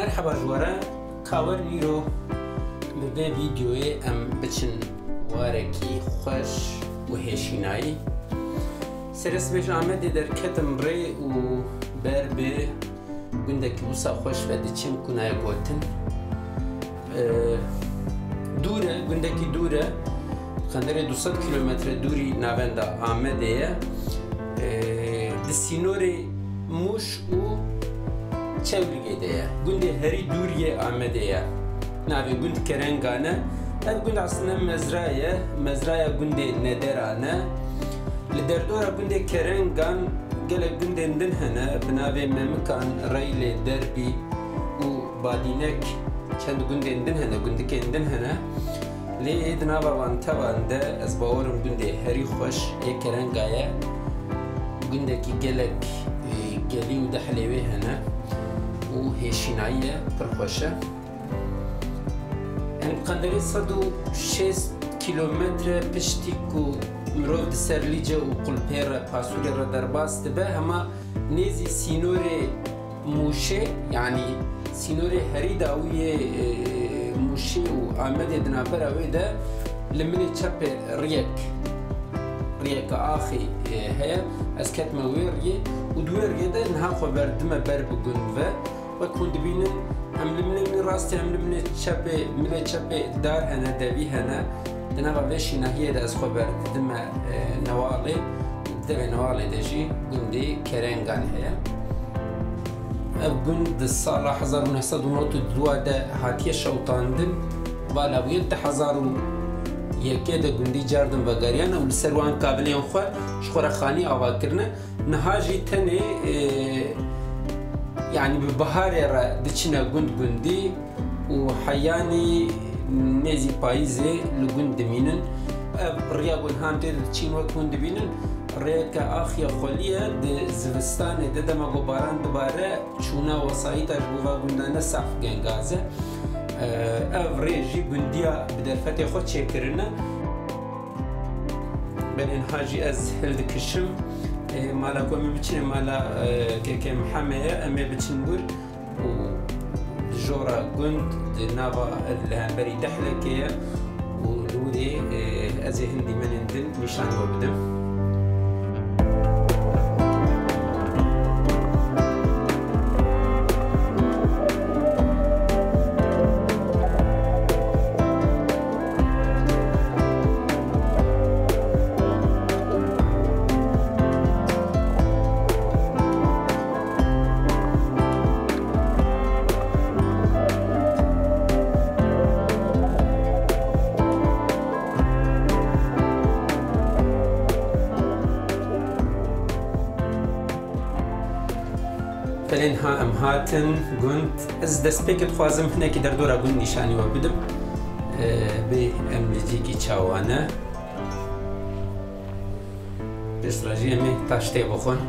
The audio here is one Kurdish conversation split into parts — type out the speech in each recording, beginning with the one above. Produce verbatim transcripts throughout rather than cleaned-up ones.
Merheba ji we re, ka werin îro bi vê vîdeoyê em biçin warekî xweş û hêşînayî. Serê sibê ji Amedê derketim rê û ber bi gundekî wisa xweş ve diçim ku nayê gotin. Ee, dûr e, gundekî dûr e. Qenderê du sed kîlometre dûrî navenda Amedê ye. Ee, di sînorê Mûş û Çewlîgê de ye. Gundê herî dûr yê Amedê ye. Navê gund Kerengan e. Ev gund aslında mezra ye. Mezraya gundê Nederan e. Li derdora gundê Kerengan gelek gundên din hene. Bi navê Memikan, Reylê, Derbî û Badînek. Çend gundên din hene, gundikên din hene. Lê di nava van tevan de ez bawerim gundê herî xweş ê Kerenga ye. Gundekî gelek, e, gelî û dehlê wê hene û hêşînayî ye, pir xweş e. Em qenderê sed û şêst kîlometre piştî ku mirov di ser Lîce û Qulpê re, Pasûrê re derbas dibe, hema nêzî sînorê Mûşê, yanî sînorê herî dawî yê, e, Mûşê û Amedê di navbera wê de li milê çepê riyek, riyeke axê, e, heye. Ez ketime wê riyê û di wê riyê de niha xwe berdime ber bi gund ve. Wek hûn dibînin, em li milê min rastê, em li milê çepê, milê çepê dar hene, devî hene. Di nava vê şînahiyê de ez xwe berdidime, e, Newalê. Di devê Newalê de jî gundê Kerengan heye. Ev gund di sala hezar û neh sed û nod û dua de hatiye şewitandin. Vala bûye di hezar û yekê de gundî cardin vegeriyane û li ser wan kavilên xwe ji xwe re xanî ava kirine. Niha jî tenê, e, yanî bi biharê re diçine gund gundî û heyanî nêzî payîzê li gund dimînin. Ev riya ku niha em tê de diçîn, wek hûn dibînin, riyeke axiya xwelî ye. Di zivistanê de dema ku baran dibare, çûna wesayîta ji bo va gundane saf gengaz e. E, ev rê jî gundiya bi derfetê xwe çêkirine. Belê niha jî ez hildikişim. Ê, mala ku em ê biçin, mala, e, kekê Mihemê ye, em ê biçin wir û jora gund di nava, li hemberî dehlekê ye û li wirê, e, ez ê hin dîmenên din nîşan we bidim. Belê niha em hatin gund. Ez destpêkê dixwazim hinekî derdora gund nîşanî we bidim. Ee, bê em li cîkî çawa ne. Piştre jî em ê taştê bixwin.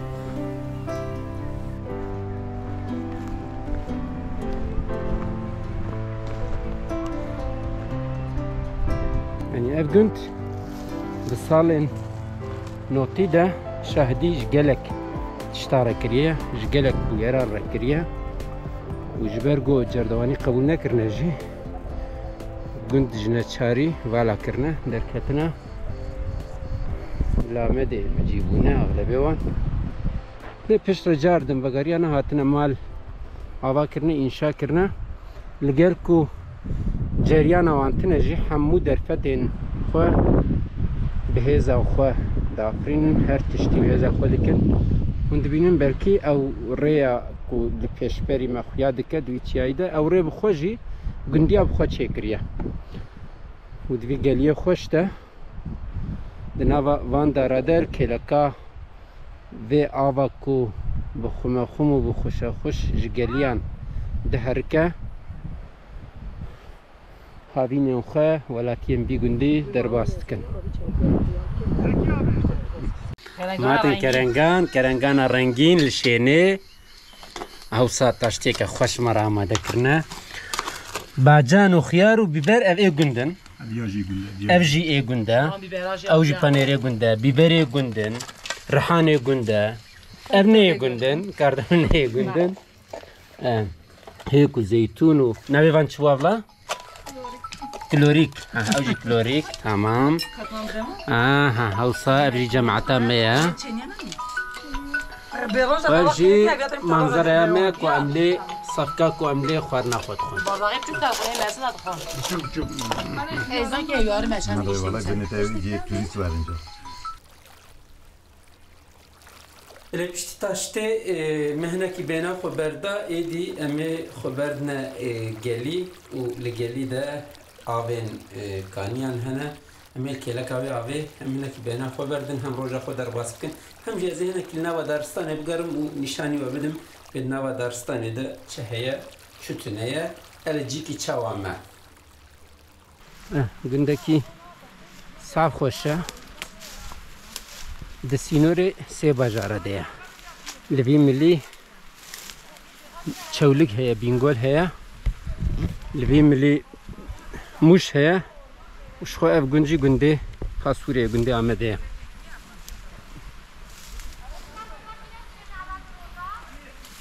Yanî ev gund di salên notî de şahidî ji gelek tişta re kiriye, ji gelek bûyeran re kiriye û ji ber ku cerdewanî qebûl nekirine jî gund ji neçarî vala kirine, derketine. Li Amedê bi cî bûne exlebê wan. Lê piştre cardin vegeriyane hatine mal ava kirine, înşa kirine. Li gel ku ceriyana wan tine jî hemû derfetên xwe bi hêza xwe diafirînin, her tiştî bi hêza xwe dikin. Hûn dibînin belkî ew rêya ku li pêşberî me xuya dike di wî çiyayî de, ew rê bi xwe jî gundiya bi xwe çêkiriye. Û di vî geliyê xweş de, di nava van dara der kêleka vê ava ku bi xumexum û bi xuşexuş ji geliyan diherike, havînên xwe welatiyên vî gundî derbas dikin. Matin Kerengan, Kerengana rengîn li Şênê. Ewsa taştêke xweş me re amade kirine. Bacan û xiyar û bîber, ev ê gund in. Ev ya jî gund e. Ev jî ê gund e. Ew jî panêrê gund e. Bîberê gund in. Rihanê gund e. Ev neyê gund in. Kardemil neyê gund in. E. Hêk û zeytûn û navê van çi wavla? Klorîk. Ha, ew jî klorîk. Tamam. Aha, hewsa ev jî cemaeta me ye. Ev jî manzaraya me ku em lê sefka ku em lê xwarina xwe dixwin. Êzan ke yarım eşan Merhaba, geçti. Cennet evi, turist var ince. Lê piştî taştê, e, me hinekî bêhna xwe berda, êdî em ê xwe berdine, e, gelî û li gelî de avên, e, kaniyan hene. Em ê kêleka wê avê hem hinekî bêhna xwe berdin, hem roja xwe derbas bikin. Hem jî ez ê hinekî li nava daristanê bigerim û nîşanî we bidim, wê di nava daristanê de çi heye, çi tune ye, ev cîkî çawa me. Eh, gundekî saf xweş e. Di sînorê sê bajara de ye. Li vî milî Çewlig heye, Bîngol heye. Li vî milî Mûş heye. Û ji xwe ev gund jî gundê Pasûrê ye, gundê Amedê ye.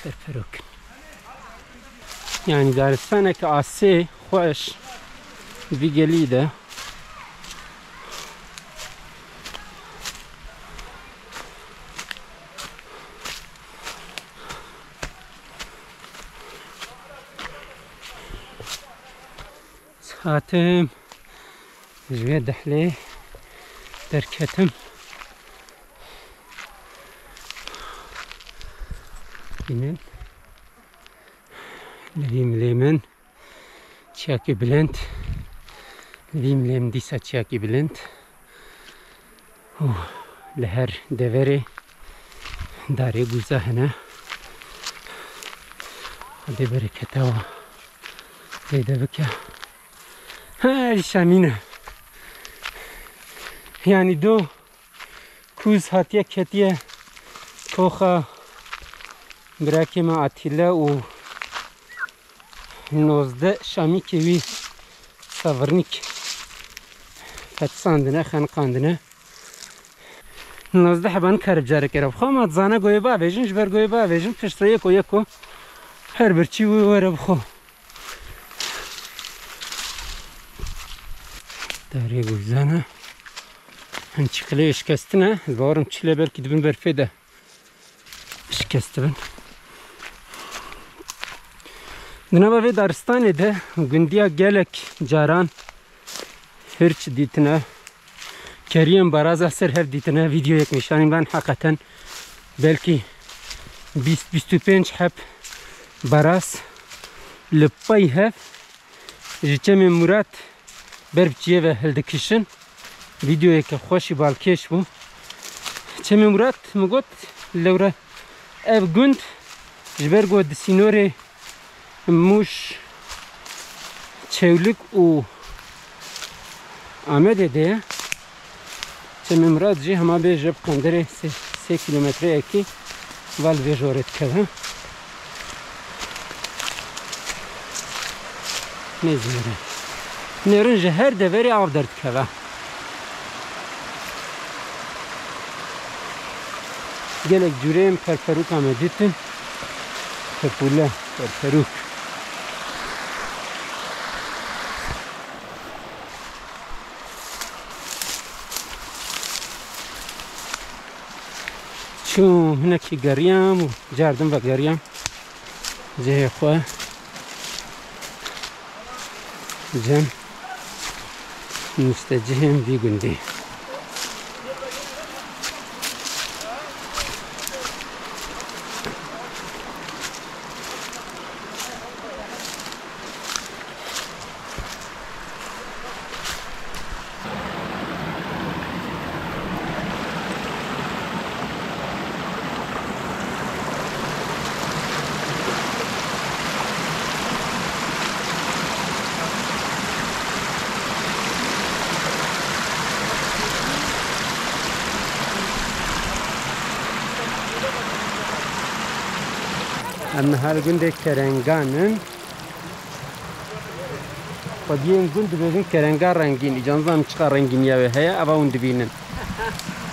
Perperok in. Yanî daristaneke asê, xweş, vî gelî de. Hatim ji vê dehlê derketim. Bînin. Li vî milê min çiyakî bilind. Li vî milê min dîsa çiyakî bilind. Û li her deverê darê guza hene. Xwedê bereketa we zêde bike. Her şemîne. Yanî do kûz hatiye ketiye koxa birakê me Atîle û nozdeh şamîkê wî savirnîk fetisandine, xeniqandine. Nozdeh heba nikare bi carekê re bixwe, ma dizane goyê bavêjin, ji ber goyê bavêjin, piştre yeko yeko her birçî wê were bixwe. Darê gozane. Hin çiqilê şikestine. Ez bawerim çilê belkî dibin berfê de şikest dibin. Di nava vê daristanê de gundiya gelek caran hirç dîtine. Keriyên baraza ser hev dîtine. Vîdyoyek nîşanî ben heqeten belkî bîst bîst û pênc heb baraz li pey hev ji Çemê Murat ber bi çiyê ve hildikişin. Vîdyoyeke xweşî balkêş bû. Çemê Murat, min got, lewre ev gund ji ber ku di sînorê Mûş, Çewlik û Amedê de ye. Çemê Mirad jî hema bêje bi qenderê sê, sê kîlometreyekî va li vê jorê dikeve. Nêzî nêrin. Nêrin ji her deverê av derdikeve. Gelek cûreyên perperûka me dîtin. Pepûle, perperûk. Çûm hinekî geriyam û cardim vegeriyam cihê xwe. Cem niştecihên vî gundî. Em niha li gundê Kerengan in. Xwediyên gund dibêjin kerenga rengîn. Îca nizanim çiqa rengîniya wê heye, eva hûn dibînin.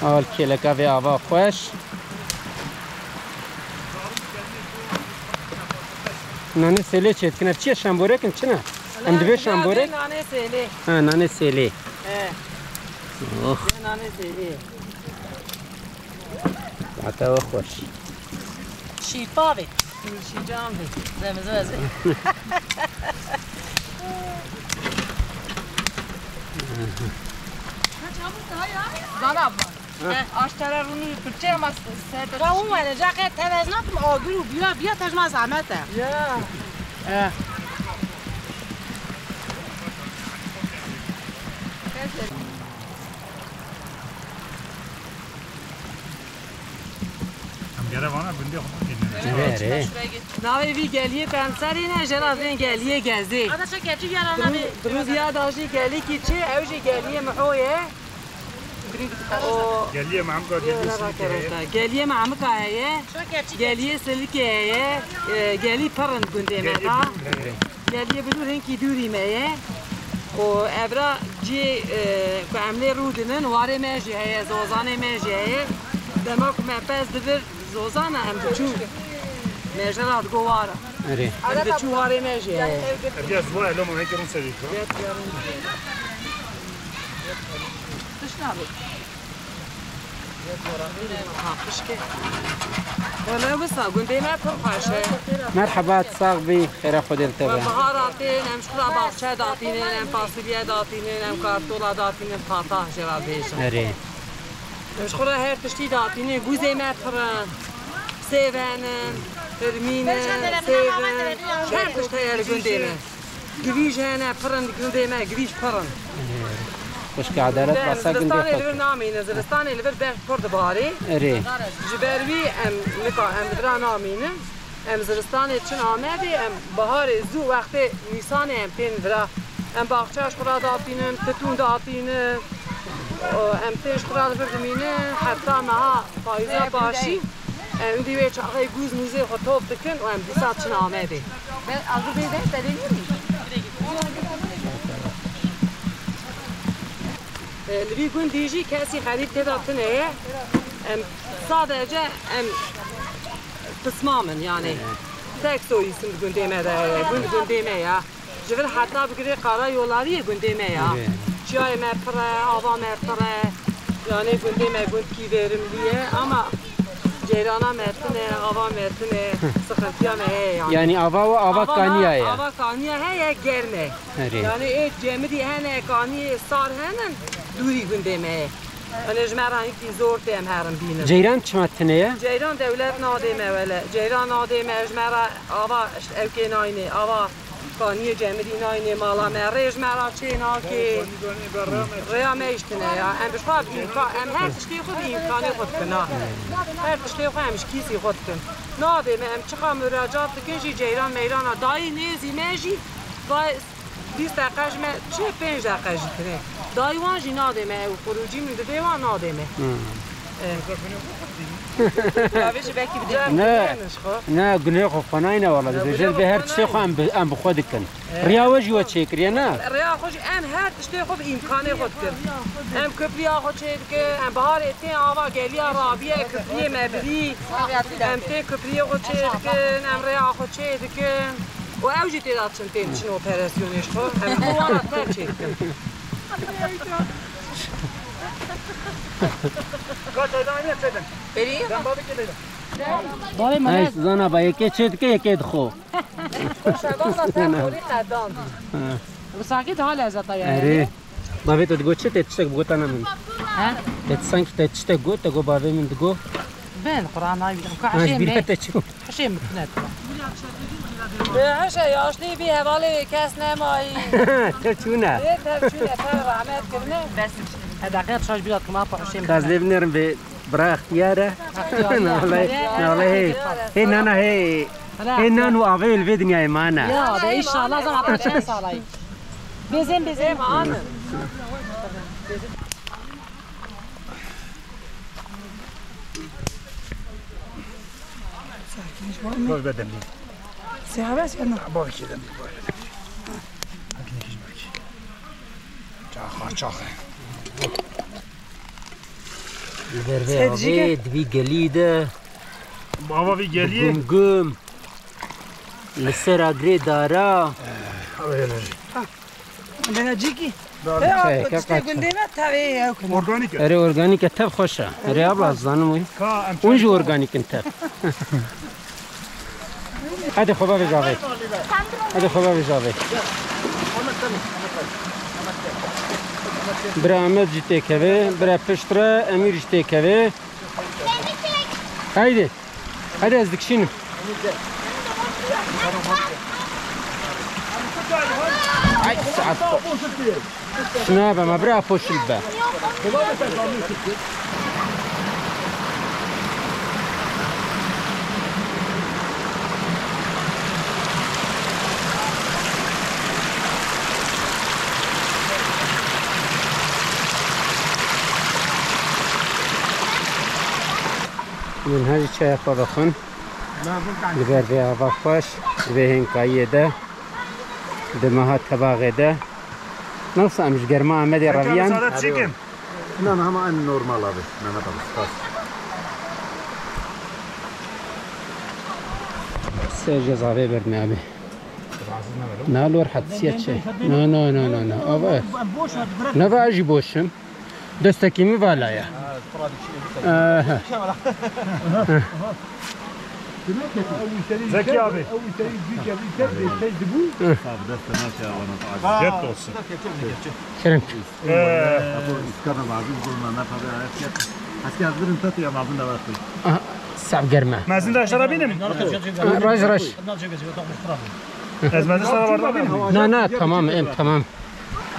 Ava li kêleka vê ava xweş. Nane sêlê çêdikine. Çi ye, şemborek in, çi ne? Em divê şemborek? Nane sêlê. Ha, nane sêlê. He. Oh. Nane sêlê. Heta we xweş. Şîpa be. Şîcan be. Zemizmez be. Zana abla. He, aştara rûnî pirçe ama ser. Ra hûn were, ca qe tev ez nakim, agir û biya, biya te ji ma zehmet e. Ya. He. Em gere vana gundê xwe bikînin. Erê, erê. Navê vî geliyê Penserê ne, jê re tên geliyê Gezê. Ada çe keçî viyana navê. Dirû, dirû viya da jî gelîkî çi, ew jî geliyê Miho ye. O Geliyê Memika, geliyê Silikê heye. Geliyê Memika heye. Geliyê Silikê heye. E, gelî pir in gundê me da. Geliyê Bilûr hinkî dûrî me ye. Û evra cî, e, ku em lê rûdinin, warê me jî heye, zozanê me jî heye. Dema ku me pez divir zozana em diçû. Me jê re digo wara. Erê. Em diçû warê me jî heye. Ev ya ziwa elo mane kirin serî. Tişt nabe. Ha, pişke. Wele wisa, gundê me pir xweş e. Merheba, sax bî, xêra Xwedê li te be. Bihara tên, em ji xwe re baxçe datînin, em fasulye datînin, em kartola datînin, pata jê re bêjin. Erê. Em ji xwe re her tiştî datînin, gûzê me pir in, sêv henin, hirmîn in, sêv in, her tişt heye li gundê me. Givîj hene, pir in, gundê me givîj pir in. Xwişka Edalet basa gundê xwe. Zivistanê li vir namînin, zivistanê li vir berf pir dibarê. Erê. Ji ber wî em nika em li vira namînin. Em zivistanê çin Amedê, em biharê zû wextê Nîsanê em tên vira. Em baxçe ji xwe re datînin, titûn datînin. Em tên ji xwe re li vir dimînin, heta meha payîza paşî. Em dî wê çaxê gûz mûzê xwe top dikin û em dîsa çin Amedê. E, li vî gundî jî kesî xerîb tê de tune ye. Em sadece em pismam in, yani. Tek soy isim gundê me de heye. Gund gundê me ya. Ji vir heta bigirê Karayolariyê gundê me ya. Çiyayê me pir e, ava me pir e. Yani gundê me gundkî verimlî ye ama ceyrana me tune, ava me tune, sıkıntıya me heye yani. Yani ava û ava kaniya ye. Ava kaniya heye, germ e. Erê. Yani ê cemidî hene kaniyê sar henin, dûrî gundê me ye. Hani ji me re hingî zor tê em herin bînin. Ceyran çima tune ye? Ceyran dewlet nadê me wele. Ceyran nadê me ji me re ava işte ewkê naynê, ava kaniyê cemidî naynê mala me. Rê ji me re çê nakê. Rêya me îş tune ya. Em bi xwe bi îmka-, em her tiştê xwe bi îmkanê xwe dikin ha. Her tiştê xwe em ji kîsî xwe dikin. Nadê me em çiqa muracat dikin jî ceyran meyrana dayî nêzî me jî vay Bîst deqe ji me çi, pênc deqe jî tune. Dayî wan jî nadê me, ew xurûcî min didê wan nadê me. Hmm. Eh. Gavê ji belkî bidê. Ne, ne, gunê xwe xwe nayne wala, dibêje, bi her tiştê xwe em bi, em bi xwe dikin. Eh. Riya we jî we çêkiriye, ne? Riya xwe jî em her tiştê xwe bi îmkanê xwe dikin. Em kipriya xwe çêdikin, em biharê tê ava geliya rabiye, kipriyê me birî. Em tê kipriyê xwe çêdikin, em rêya xwe çêdikin. Û ew jî tê de çin tên çin operasyonê ji xwe. Em xwe wana tev çêdikin. Ka çaydanê ne çêdin? Berî? Dem babê kê leyla. Bavê me. Ay, Suzana ba, yekê çê dike, yekê dixwe. Şevan da ser xorî qedan. Ha. Bi sakî daha lezzeta yani. Erê. Bavê te digot çi? Te tiştek bigotana min. He? Te sanki te tiştek got, te got bavê min digot. Ben Kur'an ay bilim. Ka Ha, ji hişê bîra me. Te çû. Hişê me kunet. Be hişe yaşlî bî hevalê kes nemayî. Te çûne. Ê te çûne, te rahmet kirine. Bes. He, deqe şaş bîra kuma pa hişê me. Kaz lê binêrim be bira ixtiyar e. Ixtiyar e. Nalê, nalê hey. Hey nana hey. Hey nan û avê li vê dinyayê mane. Ya, be inşallah zan hata çend salay. Bezem, bezem. Dur be demleyeyim. Seyabes ya. Bak ki demleyeyim. Bak ki demleyeyim. Çaxa çaxa. Li ber vê avê di vî gelî de. Ava vî geliyê. Gum gum. Li ser agirê dara. Denecîkî. He, Şey, tiştê gundê me tavê ew kine. Organîk e. Erê organîk e, tev xweş e. Erê abla, zanim wî. Ka em Hûn jî çay organîk in tev. Hadi xwe bavêje avê. Hadi xwe bavêje avê. Bira Emed jî têkeve, bira piştre Emîr jî têkeve. Haydi. Hadi ez dikişînim. Ay, saat. Şuna be, ma bira poşil be. Min her çaya xwe vexwin. Li ber vê ava xweş, di vê hênkayiyê de, di meha tebaxê de. Nasıl em ji germa Amedê Peki abi, reviyan? Sadat çekin. Inan hema en normal abi. Mehmet abi, spas. Sê cezavê berdin abi. Na lor hadisiye çe. No, no, no, no, no. Ava. Nava jî boşum. Destekî min vala ye. Aha. Zeki abi. Hı. Sağ ol, destine şey yapalım. Afiyet olsun. Kerem. Ee, Apo, iskana lazım, bulma, ne kadar ayet yap. Asker birin tatı ya, lazım da var. Aha, sağ germe. Mezin de aşağı binim. Raj, raj. Ez mezin sana var da binim. Na, na, tamam, em, tamam.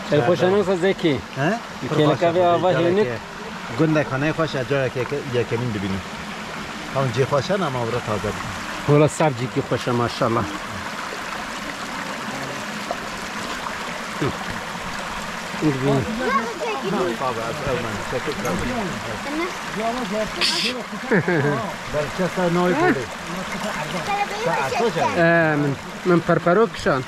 Çay xweş e, nasıl Zeki? He? Kêleka vê ava hênik. Gundek xaneyê xweş e, careke yekemîn dibînim. Tam cî xweş e, ama ora taze dibînim. Wala saf cîkî xweş e, maşallah. Hı. Dibînim. Tabii, ez ewmen, çekil kalın. Belki sen ne yapıyorsun? Ee, min, min perpero kişan.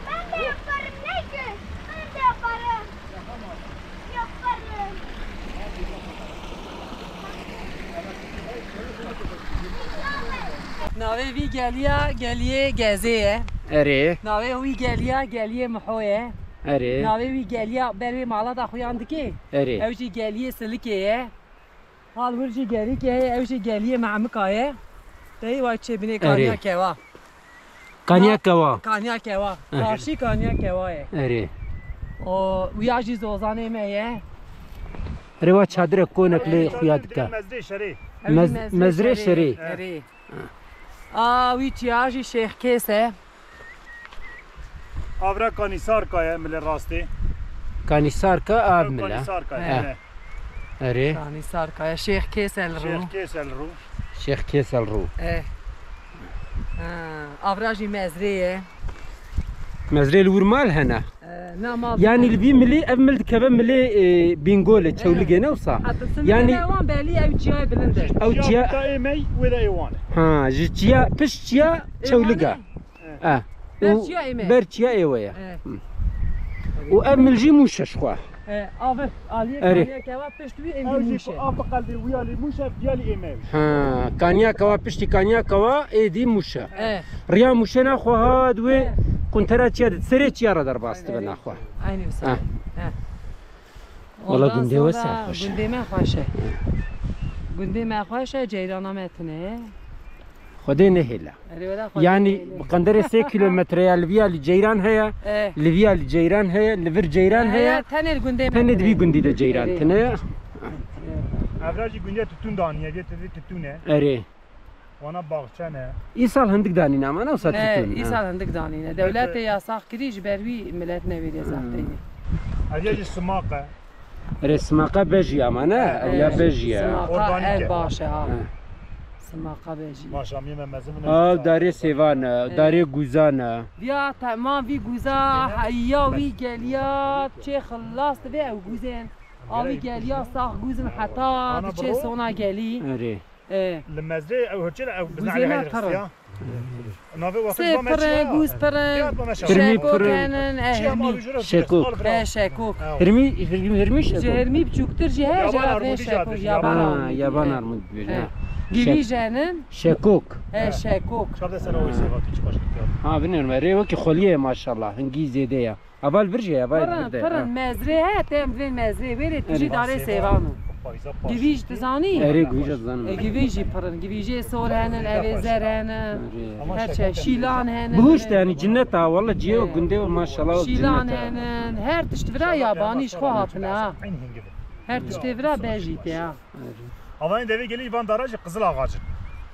Ben de yaparım, ne gün? Ben de yaparım. Yaparım. Navê vî geliya, geliyê Gezê ye. Erê. Navê wî geliya, geliyê Miho ye. Erê. Navê wî geliya ber wê mala da xuyan dike. Erê. Ew jî geliyê Silikê ye. Hal wir jî gelîkê heye, ew jî geliyê Memika ye. Tey wa çêbinê Erê. Kaniya Kewa. Kaniya Na-, Kewa. Kaniya Kewa. Eh. Karşî Kaniya Kewa ye. Erê. O, wiya jî zozanê me ye. Erê wa çadirek konek lê xuya dike. Mezrê Şerê. Ew jî Mez-, Mezrê Mezrê Şerê. Şerê. Erê. A, wî çiya jî Şêx Kês e. Avra Kanîsarka ye, milê rastê. Kanîsarka av Ew mile. Kanîsarka ye, Eh. he. Erê. Kanîsarka ye, Şêx Kêsel Rû. Şêx Kêsel Rû. Şêx Kêsel Rû. Eh. Ha, avra jî Mezrê ye. Mezrê li wir mal hene. Eh, na mal Yani dike. Li vî milî, ev mil dikeve milê, e, Bîngolê, Çewligê ne wisa? Heta Yani sınırına wan belî ew çiyayê bilind e. Ew Çiya çiya bita ê me, wê de ê wan e. Ha, ji çiya, pişt çiya Çewliga. Ê wan e. Eh. Ber Û çiya ê me. Ber çiya ê we ye. Eh. Hı. Û ev mil jî Mûş e ji xwe. E, avir, aliyê Erê. Kaniya Kewa pişt wî êdî Ew jî Mûşe. Ku av biqeldê wî alî Mûşe, diyalî ême wî. Ha, Kaniya Kewa piştî Kaniya Kewa êdî Mûşe. E. Riya Mûşe naxwe hat wê E. quntera çiya di serê çiya re derbas dibe naxwe. Aynî wisa. Ha. E. Wala Ondan gundê we sonra ser xweş e. Gundê me xweş e. Gundê me xweş e, ceyrana me tune ye. Xwedê nehêle. Erê, wela xwedê Yani nehêle. Bi qenderê sê kilometre ya li viya li ceyran heye, Eh. li viya li ceyran heye, li vir ceyran heye. Heye, tenê li gundê me Tenê di vî tune. gundî de ceyran Erê. tine. Evra jî gundiya tutûn daniye, vê tevî tutûn e. Erê. Wana baxçe ne. Îsal hindik danîne ama ne wisa Ne, tutûn, ha. îsal hindik danîne. Dewletê yasax kirî ji ber wî milet nevêrê Hmm. zaf teyne. Ev ya jî simaq e. Erê, simaqa bejî ama ne? Ev ya Erê, bejî ye. simaqa Organîk ev e. baş e ha. He. Simaqa bejî. Maşamiyê me mezin bûne. Ev darê sêvan e, He. darê guzan e. Ya temam vî guza, heya wî geliya, çê xilas divê ew guzên. Avî geliya sax guzin heta diçê sona gelî. Erê. E. Li mezrê ew hirçê de ew bizna Guzê me Elî pir in. rixistiya. Navê wextê Sê ba me pir çi in, ya? guz pir in, Ya ba me şewa. Hirmî şekok pir in. henin, e, Çiya ma hirmî. bi jiro Şekok. dikes, al E, bira. şekok. Ew. Hirmî, hirmî, hirmî şekok. Ji hirmî biçûktir jî heye, Yaban ji armudî revê jî şekok, dibêjin, yaban yaban Ha, armudî. yaban armudî dibêjin, E. ha. Givî Şek- jenin, Şekok. e, şekok. Çar de sene o ise vakit çıkacak ya. Ha, bilmiyorum, erê wekî xweliyê maşallah, hingî zêde ya. Heval vir jî, heval Pirin, vir de, pirin, ha. mezrê he, tem vê mezrê, wê rê tu Erê. jî darê sêvan o. Givîj tu zanî? Erê, givîj ez zanim. E, givîj jî pirin, givîjê sor henin, evê zer henin. Erê. Her şey, şîlan henin. Bihuşt yani, cinnet ha, walla ciye o Erê. gundê o, maşallah, o Şîlan cinnet ha. henin, her tişt vira yabanî ji xwe hatine ha. Her tiştê vira bejî te ha. Erê. Avanê devê gelî van dara jî qizil ağacı.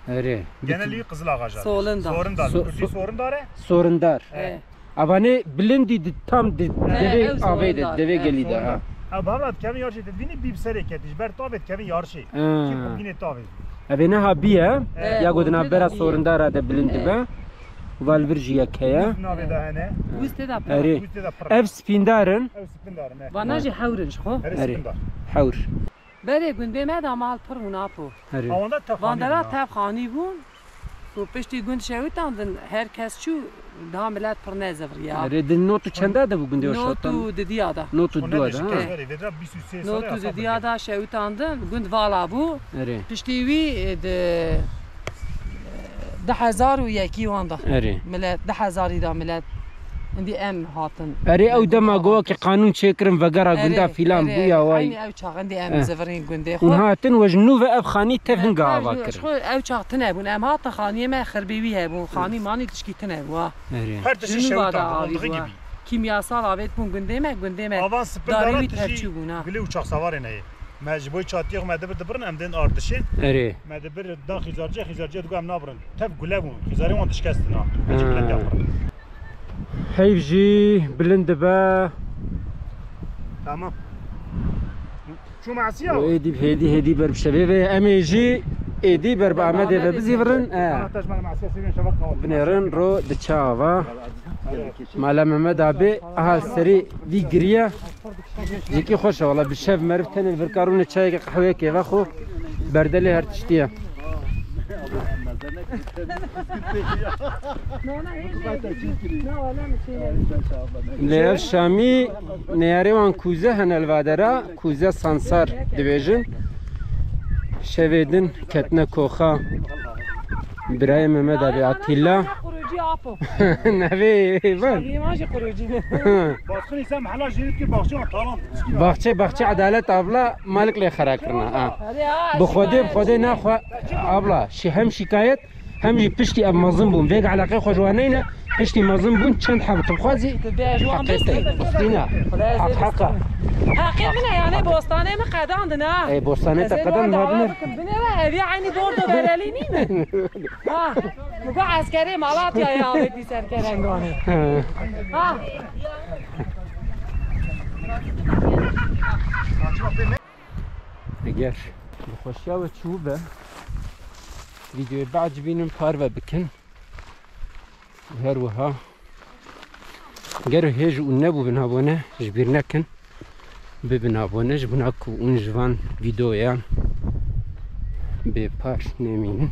Erê. Genelî qizil ağacı. Solindar. Sorindar. So- Kurdî so- sorindar e. Sorindar. E. Avanê bilindî di tam di Ha, devê ew avê de, sorindar. devê Ha, gelî de, ha. sorindar. Ew bavra dikevin yarşê te dibînî bî bi serê ketî, ji ber tavê dikevin yarşê. Ha. Kî xwe bînê tavê. Ev ê neha bîye, He, ya gotina ortê bera de bîye. sorindara de bilind He. dibe. Û val vir jî yek heye. Navê de hene. Wî tê de pir. Erê. Wî tê de pir. Ev spîndar in. Ev spîndar in, he. Vana Ha. jî hewr in ji xwe. Erê Erê. spîndar. Hewr. Berê gundê me de mal pir û napo. Erê. Awanda tev Van xanî dera bûn ha. tev xanî bûn. Ku piştî gund şewitandin, her kes çû, daha milet pir nezivriya. Erê, di not û çenda de bû gundê Not şewtan? û didiya da. Not û Hûn dua ne da, ha. dişkê verê, vêdra bîst û sê Not sale û hesab didiya bike. da şewitandin, gund vala bû. Erê. Piştî wî, e, di, e, di hezar û yekî wan da. Erê. Milet, di hezarî da milet. Hindî em hatin. Erê, ew dema go ki qanûn çêkirin vegera Erê, gunda filan erê, bûya erê. way. Eynî ew çax, hindî em Eh. zivirîn gundê Hûn xwe. hatin we ji nû ve ev xanî tev hinga ava kir. Xwe ew çax tine bûn. Em hatin xaniyê me xirbê wî hebûn. Xanî manî tişkî tine bû ha. Erê. Her tiştî Ji nû va da şewitandin, avî ondu bû ha. gibi. Kîmyasal avêt bûn gundê me, gundê me Avan darê spindara wî tijî tevçû bûn ha. gulê û çaxsavarê neyê. Me ji bo çatiyê xwe me dibir dibirin, em dên ardişê. Erê. Me dibir dan xîzarcê, xîzarcê digo em nabirin. Tev gule bûn. Xîzarê wan dişkestin ha. Ha. Çikletiya pir. Heyv jî bilind dibe. Tamam. Çû masiya. Û êdî, hêdî, hêdî ber bi şevê ve. Em ê jî êdî ber bi Amedê ve bizîvirin. E. Tamam, taş mal masiya seviyen şevak kavat. Binêrin ro diçe ava. Mala Mehmet abi, aha serî vî giriye. Cêkî xweş e wala, bi şev meriv tenê li vir karûne çayekê qehweyekê vexwe, berdelê her tiştî ye. Lê ev Şamî neyarê wan kûze hene li vadera, kûze Sansar dibêjin. Şevê din ketine koxa. Birayê Mehmet abi Atilla. Qurucî apo. Navê van. Şevê wan jî qurucî ne. Baskın ise mahalla jêrî ki bahçe talan. Baxçe, baxçe Edalet abla malik lê xera kirina. Ha. Erê, ha, Bi Xwedê, bi şikayet Xwedê çi? naxwe abla. Şi hem şikayet, hem jî piştî ev mezin bûn. Vêga eleqê xwe ji wan neyne, piştî mezin bûn, çend heb tu xwazî. Tu bê ji wan Heqê te, bistîne. bistîne. Xwedê Heq, zê heqa. bistîne. Heqê min e, yani bostanê min qedandin ha. Ey, bostanê te Ez ê qedan wan dawa nabine. bikim. Binêre, evî eynî bordo berelî nîne. Ha, tu go eskerê Malatyayê avêtî ser kerenganê. He. Ha. Eger bi xweşiya we çû be, vîdeoyê biecibînin, parve bikin. Her wiha gero hêj û nebûbin abone, ji bîr nekin. Bibin abone ji bona ku hûn ji van vîdeoyan bêpar nemînin.